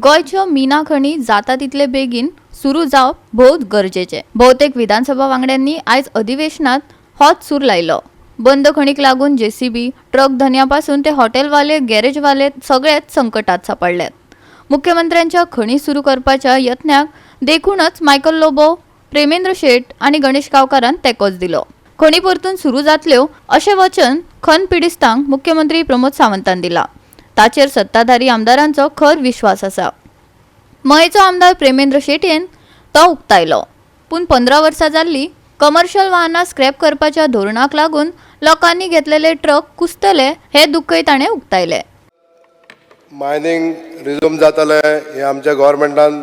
गोंयच्यो मिना खणी जाता तितले बेगीन सुरू जावप भोवच गरजेचें. भोवतेक विधानसभा वांगड्यांनी आयज अधिवेशनात होच सूर लायलो. बंद खणीक लागून जेसीबी, ट्रक धनया पासून ते हॉटेलवाले, गॅरेजवाले सगळेच संकटात सापडल्यात. मुख्यमंत्र्यांच्या खणी सुरू करपाच्या यत्नाक देखूनच मायकल लोबो, प्रेमेंद्र शेट आनी गणेश गांवकारान तेंकोच दिलो. खणी परतून सुरू जातल्यो अशें वचन खण पिडिस्तांक मुख्यमंत्री प्रमोद सावंतान दिला. ताचेर सत्ताधारी आमदारांचो खर विश्वास आसा. मयेचो आमदार प्रेमेंद्र शेटयेन तो उक्तायलो. पूण 15 वर्सां जाल्ली कमर्शियल वाहनां स्क्रॅप करपाच्या धोरणाक लागून लोकांनी घेतलेले ट्रक कुसतले हें दुख्खय ताणें उक्तायलें. मायनींग रिज्यूम जातलें हें आमच्या गोवोरमेंटान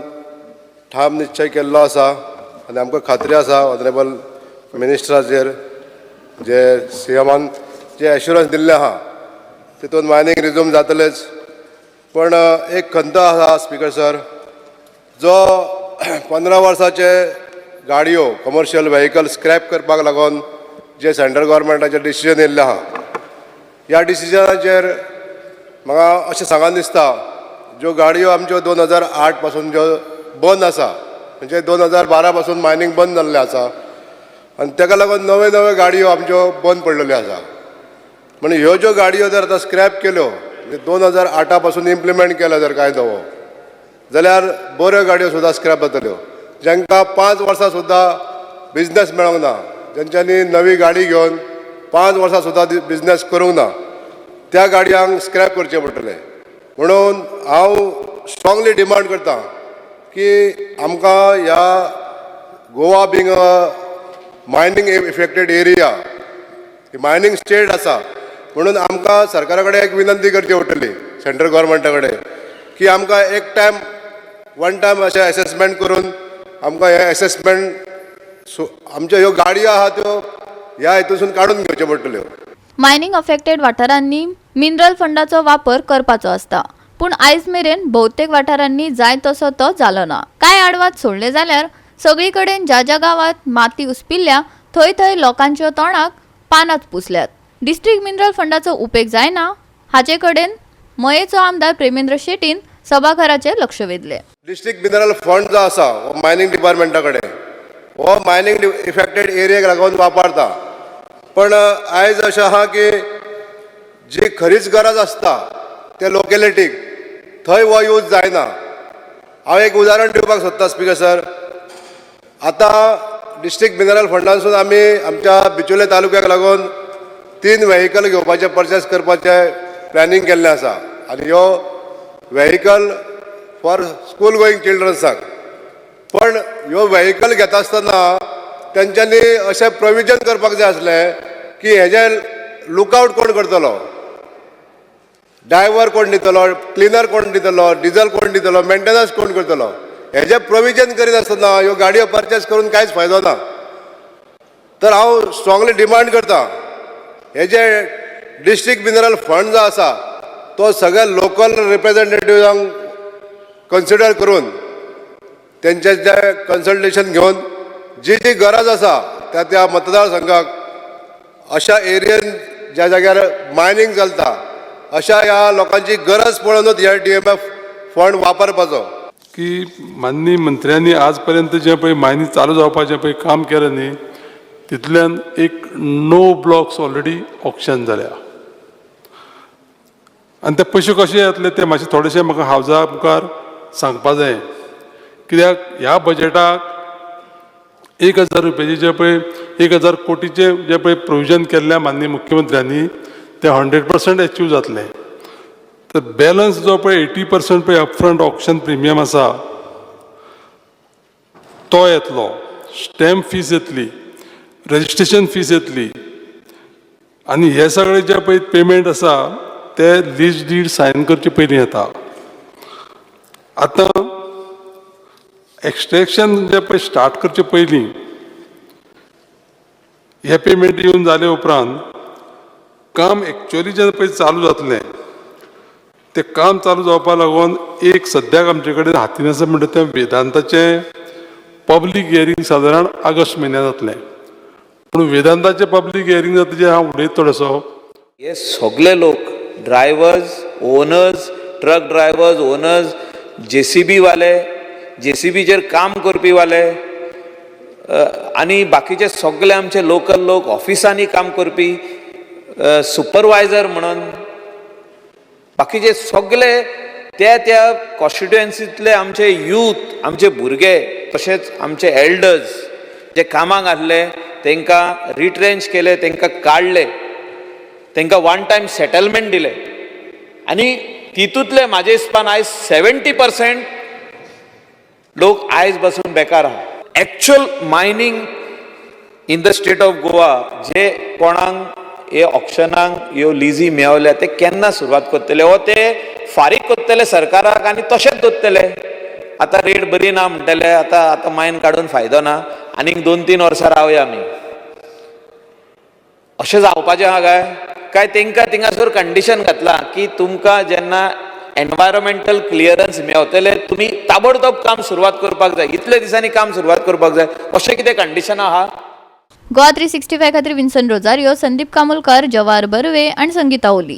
ठाम निश्चय केल्लो आसा आनी आमकां खात्री आसा ऑनरेबल मिनिस्टराचेर, जे सी एमान जे एश्युरन्स दिल्लें आहा तितून मायनींग रिज्यूम जातलेच. पण एक खंत आसा स्पिकर सर, जो 15 वर्साचे गाडयो, कमर्शियल व्हेकल स्क्रॅप करपाक लागून जे सेंट्रल गोवोरमेंटाचें डिसिजन येयल्लें आहा, ह्या डिसिजनाचेर म्हाका अशें सांगन दिसता, ज्यो गाडयो आमच्यो 2008 पासून ज्यो बंद आसा, म्हणजे 2012 पासून मायनींग बंद जाल्लें आसा आनी ताका लागून नव्यो नव्यो गाडयो आमच्यो बंद पडलेल्यो आसा. म्हणून ह्यो ज्यो गाडयो जर आतां स्क्रॅप केल्यो, म्हणजे 2008 पासून इम्प्लिमेंट केलो जर कायदो हो, जाल्यार बऱ्यो गाडयो सुद्दां स्क्रॅप जातल्यो. जांकां 5 वर्सां सुद्दां बिजनस मेळोंक ना, जेंच्यांनी नवी गाडी घेवन 5 वर्सां सुद्दां बिजनस करूंक ना, त्या गाडयांक स्क्रॅप करचें पडटलें. म्हणून हांव स्ट्रांगली डिमांड करता की आमकां ह्या Goa being a mining affected area, mining state आसा, म्हणून आमकां सरकारा कडेन एक विनंती करची पडटली, सेंट्रल गोवोरमेंटा कडेन, की आमकां एक टायम, वन टायम अशें एसेसमेंट करून आमकां हें एसेसमेंट, आमच्यो ह्यो गाडयो आहा त्यो ह्या हितूनसून काडून घेवच्यो पडटल्यो. मायनिंग अफेक्टेड वाठारांनी मिनरल फंडाचो वापर करपाचो आसता, पूण आयज मेरेन भोवतेक वाठारांनी जाय तसो तो जालो ना. कांय आडवाद सोडले जाल्यार सगळी कडेन ज्या ज्या गांवात माती उसपिल्ल्या थंय थंय लोकांच्या तोंडाक पानांच पुसल्यात. डिस्ट्रिक्ट मिनरल फंडाचो उपेग जायना हाचे कडेन मयेचो आमदार प्रेमेंद्र शेटीन सभाघराचें लक्ष वेधलें. डिस्ट्रिक्ट मिनरल फंड जो आसा हो मायनींग डिपार्टमेंटा कडेन, हो मायनींग इफेक्टेड एरियाक लागून वापरता. पण आयज अशें आहा की जी खरीच गरज आसता त्या लोकेलिटीक, थंय हो यूज जायना. हांव एक उदाहरण दिवपाक सोदतां स्पिकर सर. आतां डिस्ट्रिक्ट मिनरल फंडांसून आमी आमच्या बिचोले तालुक्याक लागून तीन व्हेकल घेवपाचें, परचेस करपाचें प्लॅनिंग केल्लें आसा आनी ह्यो व्हेकल फॉर स्कूल गोईंग चिल्ड्रन्साक. पण ह्यो व्हेकल घेता आसतना तेंच्यांनी अशें प्रोविजन करपाक जाय आसलें की हेजें लुकआवट कोण करतलो, ड्रायव्हर कोण दितलो, क्लिनर कोण दितलो, डिझल कोण दितलो, मेंटेनन्स कोण करतलो, हेजें प्रोविजन करिनासतना ह्यो गाडयो परचेस करून कांयच फायदो ना. तर हांव स्ट्रांगली डिमांड करता, हे जे डिस्ट्रिक्ट मिनरल फंड जो आसा तो सगळ्या लोकल रिप्रेझेंटेटिव्हांक कन्सिडर करून, तेंचे जे कन्सल्टेशन घेवन, जी जी गरज आसा त्या त्या मतदारसंघाक, अशा एरियन ज्या जाग्यार मायनींग चलता, अशा ह्या लोकांची गरज पळोवनूच हे डीएमएफ फंड वापरपाचो. की माननीय मंत्र्यांनी आजपर्यंत जें पळय मायनींग चालू जावपाचें पळय काम केलें न्ही, तितल्यान एक णव ब्लॉक्स ऑलरेडी ऑक्शन जाल्या आनी ते पयशे कशे येतले ते मातशे थोडेशे म्हाका हावजा मुखार सांगपा जाय. कित्याक ह्या बजेटाक 1000 रुपयाचे जे पळय, 1000 कोटीचे जे पळय प्रोविजन केल्लें माननीय मुख्यमंत्र्यांनी, तें 100% एचीव जातलें. तर बॅलन्स जो पळय 80% पळय अपफ्रंट ऑक्शन प्रिमियम आसा तो येतलो, स्टॅम्प फीस येतली, रजिस्ट्रेशन फीस येतली आनी हे सगळे जे पळय पेमेंट आसा ते लीज did Sion करचे पयलीं येता. आतां एक्सट्रेक्शन जे पळय स्टार्ट करचे पयलीं हे पेमेंट येवन जाले उपरांत काम एक्चुअली जेन्ना पळय चालू जातलें, तें काम चालू जावपा लागून एक सद्याक आमचे कडेन हातीन आसा म्हणटा तें वेदांताचें पब्लीक हियरींग सादारण ऑगस्ट म्हयन्यात जातलें. पूण वेदांताचें पब्लीक हियरींग जाता तेजेर हांव उलयता थोडोसो. हे सगळे लोक, drivers, owners, truck drivers, owners. JCB वाले, जेसीबीचेर काम करपी वाले आनी बाकीचे सगळे आमचे लोकल लोक, ऑफिसांनी काम करपी, सुपरवायझर म्हणून बाकीचे सगळे त्या त्या कॉन्स्टिट्युएन्सीतले आमचे यूथ, आमचे भुरगे, तशेंच आमचे एल्डर्स जे कामाक आसले तांकां रिट्रेंच केले, तांकां काडले, तांकां वन टायम सेटलमेंट दिले आनी तितूंतले म्हाजे हिसपान आयज 70% लोक आयज बसून बेकार आहा. Actual mining in the state of Goa, जे कोणाक हे ऑक्शनाक ह्यो लिजी मेवल्या ते केन्ना सुरवात करतले वो ते फारीक करतले सरकाराक आनी तशेंच दवरतले? आतां रेट बरी ना म्हणटले, आतां आतां मायन काडून फायदो ना, आनीक 2-3 वर्सां रावया आमी, अशें जावपाचें आहा काय? काय तेंकां थिंगासर कंडिशन घातलां की तुमकां जेन्ना एनवायरोमेंटल क्लियरन्स मेवतले तुमी ताबडतोब काम सुरवात करपाक जाय, इतले दिसांनी काम सुरवात करपाक जाय, अशें कितें कंडिशन आहा? गोवा 365 खातीर विन्सन रोजारियो, संदीप कामोलकर, जवाहर बर्वे आनी संगीता ओली.